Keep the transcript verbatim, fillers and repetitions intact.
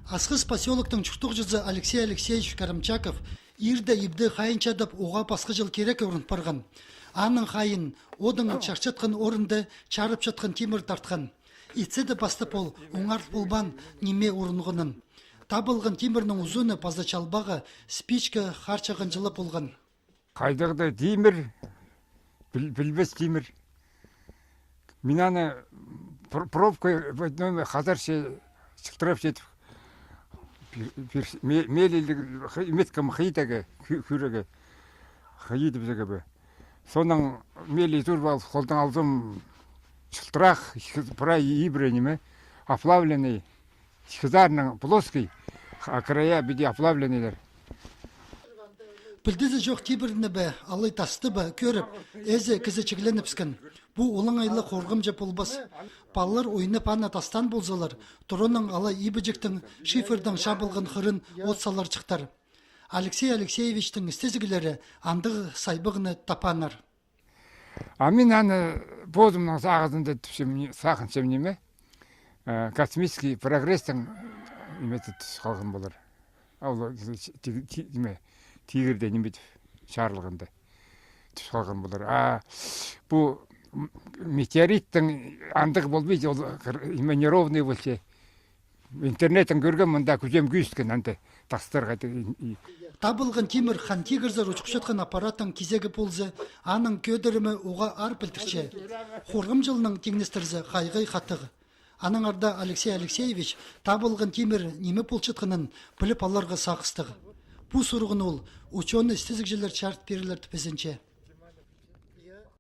Асхыс посёлоктың чуртағҷызы Алексей Алексеевич Карамчаков иирде ибде хайын чадып, уғаа пасха чыл кирекке урунып парған. Аның хайын одың чарчатхан орында чарып чатхан тимір тартхан. Итсе дее пастап ол оңар полбаан ниме урунғанын. Табылған тимірнің узуны паза чалбағы спичка харчағанҷа ла полған. Хайдағ-да тимір, піл-, пілбес тимір. Мин аны пр-, пробка, вот, ну, хазарча чылтырап читіп, пир-, пир-, ме-, мелі хы-, иметкем хыйдаға, кӱ-, кӱреге, хыйдыбызаға бе. Соның мелі турып алып, холдаң алзам, чылтырах, прай ибіре ниме, оплавленный. Хызарның плоский, а края піди оплавленныйлар. Пілдізі чох тимірні бе, алай тасты ба кӧріп, ээзі кізі чігленібіскен. Пу олаңай ла хорғымҷы полбас. Палалар ойнап аны тастаан ползалар, туранаң алай ибіҷектің шифердең чабылған хырын от саларҷыхтар. Алексей Алексеевичтің істезіглері андағ сайбағны таппааннар. А мин аны позымның сағызында тіпчем, сағынчам ниме, э, космический прогресстің ниме тіп халған полар. А ол, э, ти-, ти-, ниме, тигірде ниме тіп чарылғанда тіп халған полар. А пу м-, метеориттің андағ полбайды, ол кір-, ниме, неровный полча. Интернеттең кӧргем, мында кӱзем кӧзіткен, анда тастарға. Табылған тимір Хан Тигірзер учухчатхан аппараттың кизегі полза, аның кӧдірімі уғаа аар пілдірче. Хорғымҷылаң тиңнестірзе, хайғай хатығ. Аннаңар даа Алексей Алексеевич табылған тимір ниме полчатханын піліп аларға сағыстығ. Пу сурығны ол учёный істезігҷілер чарыт пирерлер тіп ізенче.